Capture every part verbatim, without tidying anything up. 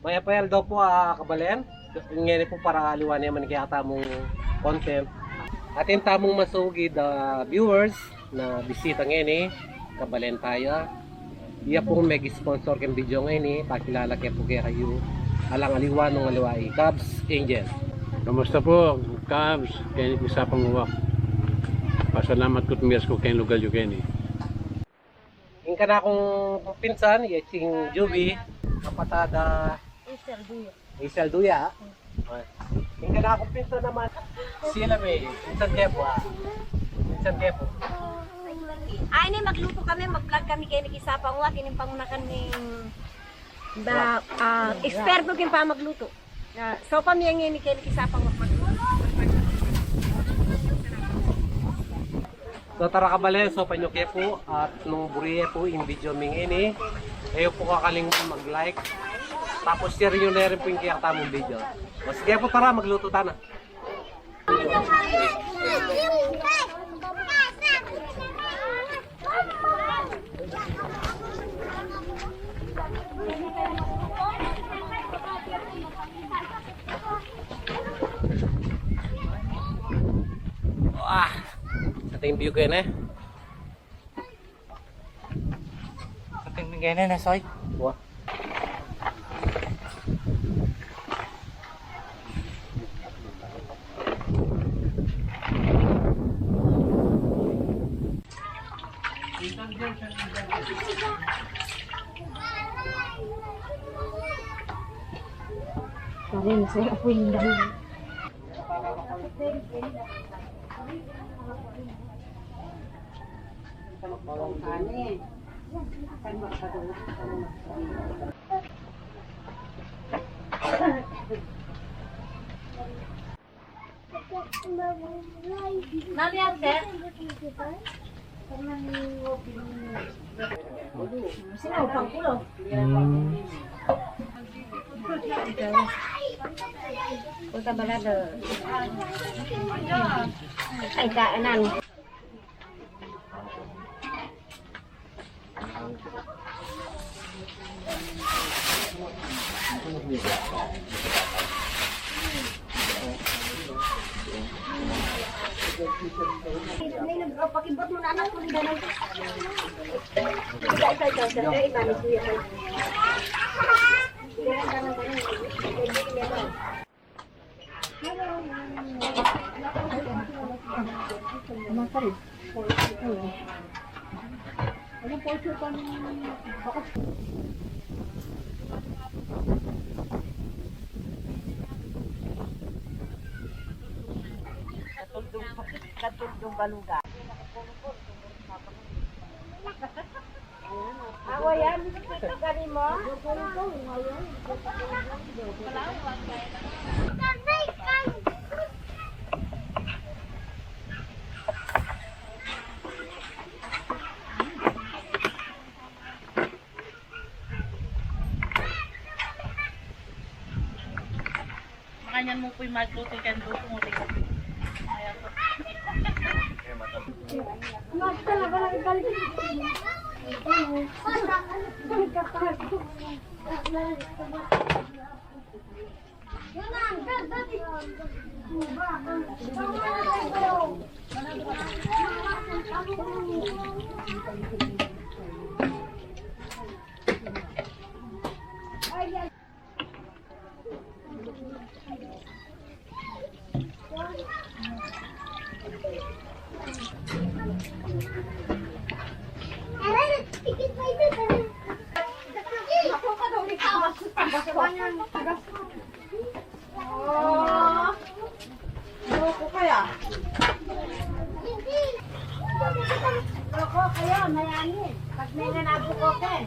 Mayap a aldo pu, ah, kabalen. Ngeni pu para aliwa ne man ing kekatamung content. Atin tamung masugid a viewers na bisita ngeni, kabalen taya. Iya pung meg-sponsor keng video ngeni, pakilala ke pu kekayu. Alang aliwa nung aliwa i Cubs Angel. Kamusta pu, Cubs? Keni Kisapang Uwak. Pasalamat ku't miyas ku keng lugal yu keni. Ing kanakung pinsan, iya cing Juby, kapatad da Isel Duya. Isel Duya. Ing kanakung pinsan naman, Sila May, pinsan ke pu, ah. Pinsan ke pu. Ay, ini magluto kami, mag-vlog kami keni Kisapang Uwak, ini pangunakan ning ba, ah, expert king pamagluto. Ah, so, pamiyang ini keni Kisapang Uwak. So, tara kabalen, so, panyu ke pu, at nung buri ye pu ing video ming ini, e yu pu kakalingwan mag-like, tapos share yu ne rin pu ing kekatamung video. O, sige pu, tara, magluto tana. Wah, ating view keni. Ating view keni, ne, Soy. Wah. Parin sa Aquindang. Nani ate? Sino pang kulo? Hmm. Punta balado. Ay, kaanan. Pakibot mo na, anak, kung ganun. Ito, ito, ito, ito. Eh, iba, may siya. Katuldung, katuldung baluga. Awa yan, gali mo? Makanyan mu pu ing magluto keng luto mu, tingnan. Ayan po. Loko kaya, mayani. Pag may nanabo ko, Ken.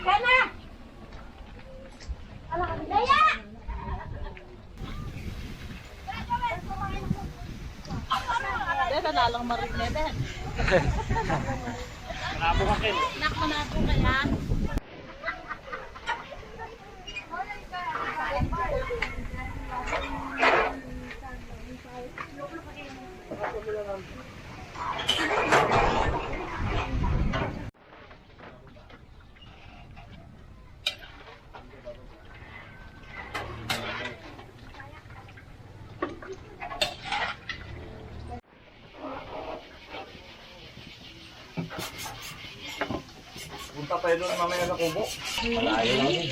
Kana! Alang marinig na. Nak, manabo kaya? Punta tayo dun mamaya sa kubo. Malayo lang yun.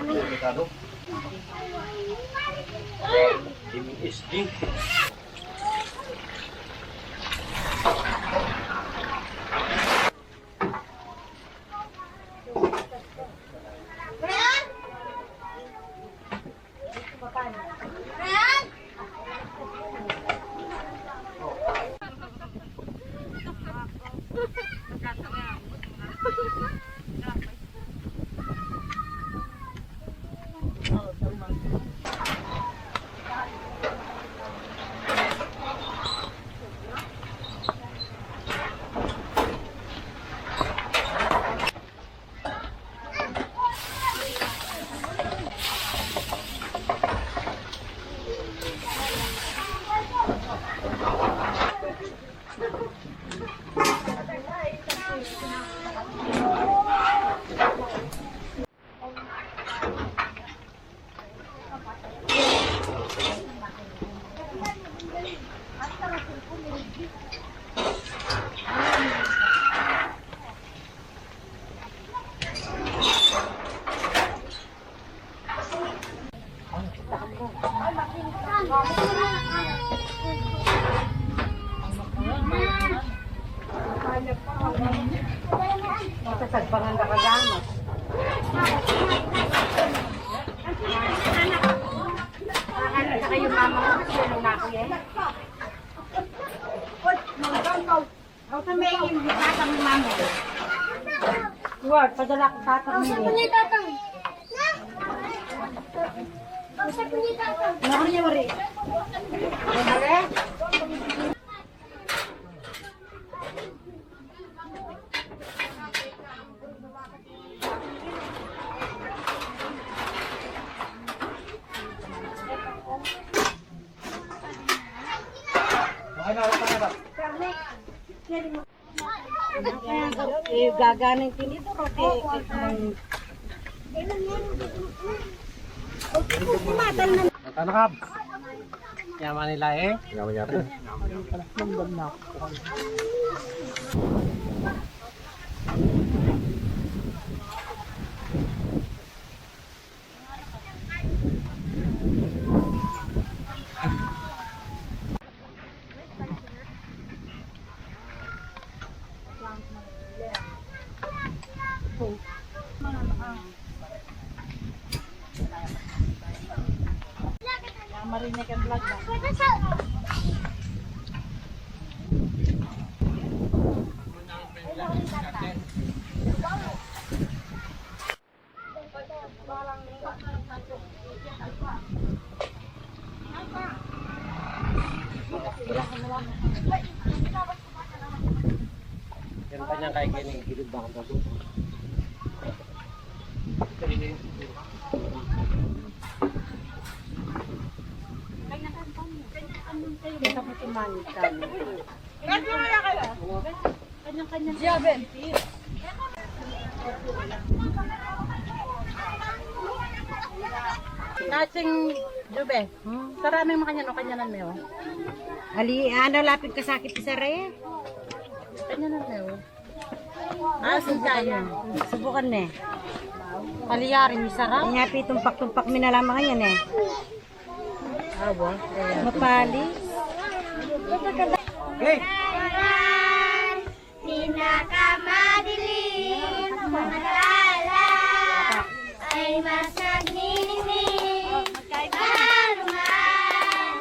Delikado. Ini is di. Masasagpangan na kagama. Ano sa kayo, mama? Gusto nung naku yan. Oy, manggang ka. Ako sa may tatang ni mama. Ward, padala ko tatang ni. Ako sa tatang. Ako sa tatang. Naku niya, Mari. Madali? Eh, gagana yung tinidor, okay. Ang tanakab. Yaman nila eh. Yaman yata. Nandam na ako. Marinig ang vlog ba? Yan pa niyan kaya kaya ng gilid baka tapos. Kita mo si Manny ka. Kanya-kanya. Kasing Jube. Hmm? Sarami mo kanya, no? Kanyanan mo, oh. Ali, ano, lapit kasakit sa re? Kanyanan mo, oh. Ah, sige tayo. Subukan me. Paliari, masarap. Kaya pitumpak-tumpak mi na lamang yan eh. Awa. Mapali. Okay. Pinakamadilim na tala ay mas nagniningning kahaluman.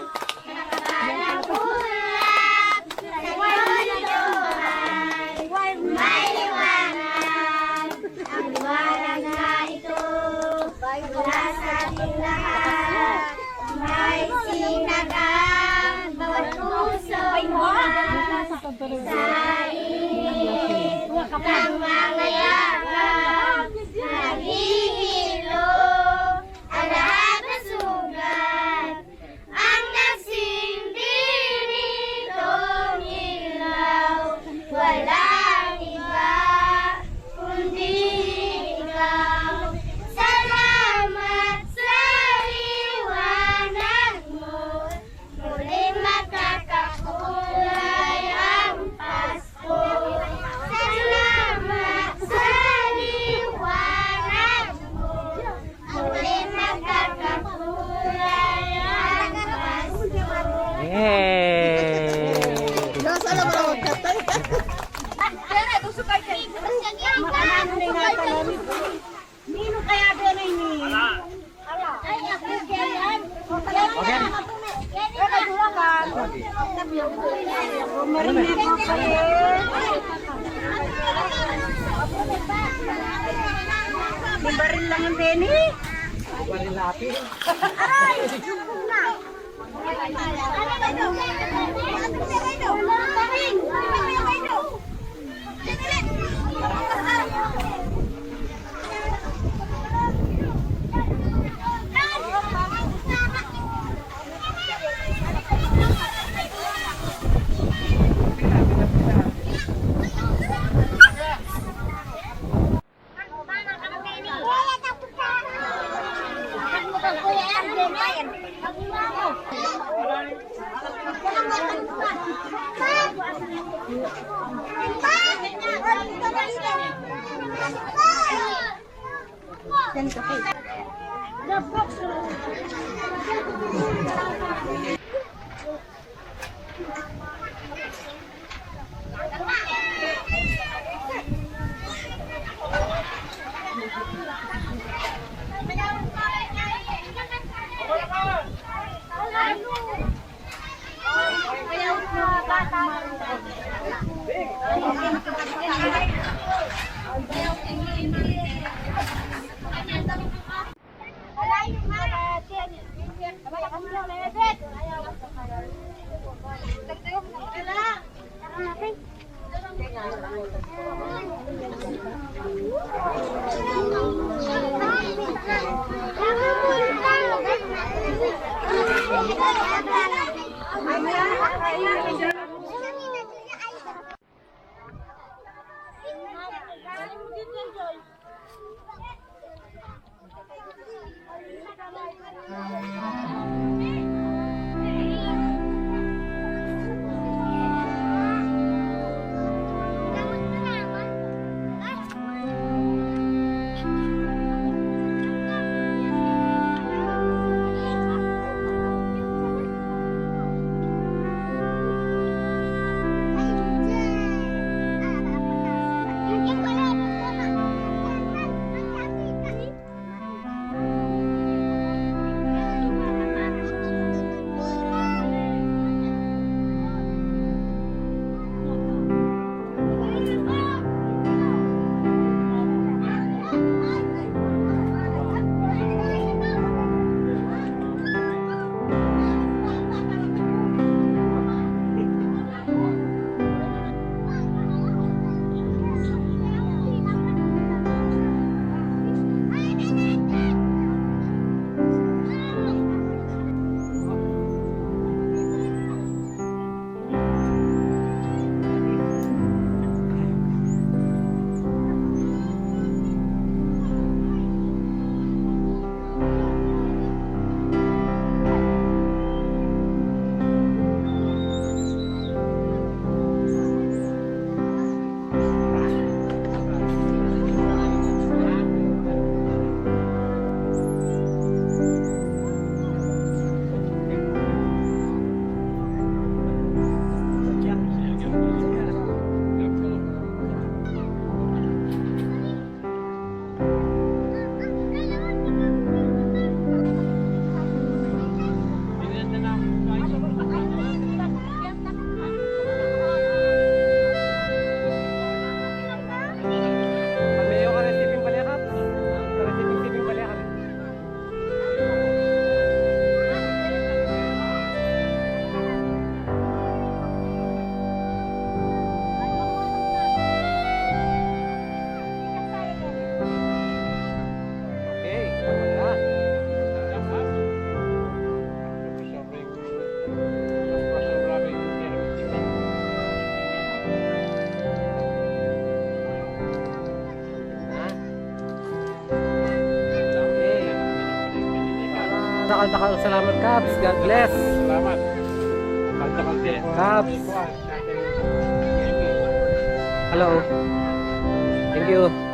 Nakabalang ulap sa mundo ay may liwanag. Ang liwanag na ito mula sa ating lahat, may sinagam bawat puso sa init ng mga yakap, naghihilo ang lahat ng sugat. Ang nagsindi nitong ilaw, walang iba kundi ikaw. Salamat sa liwanag mo, muling magkakakulay ang Pasko. Salamat sa liwanag mo, muling magkakakulay ang Pasko. Yay! Nasa labas. Nino kaya doon ini? Ay, ako, yan. Okay. May baril lang ang Benny. Baril natin. Aray! Pameo ka recipe pala, Kaps. Recipe, recipe pala, Kaps. Okay, tama na. Dakal-dakal salamat, Kaps. God bless. Salamat. Dakal-dakal din. Kaps. Hello. Thank you.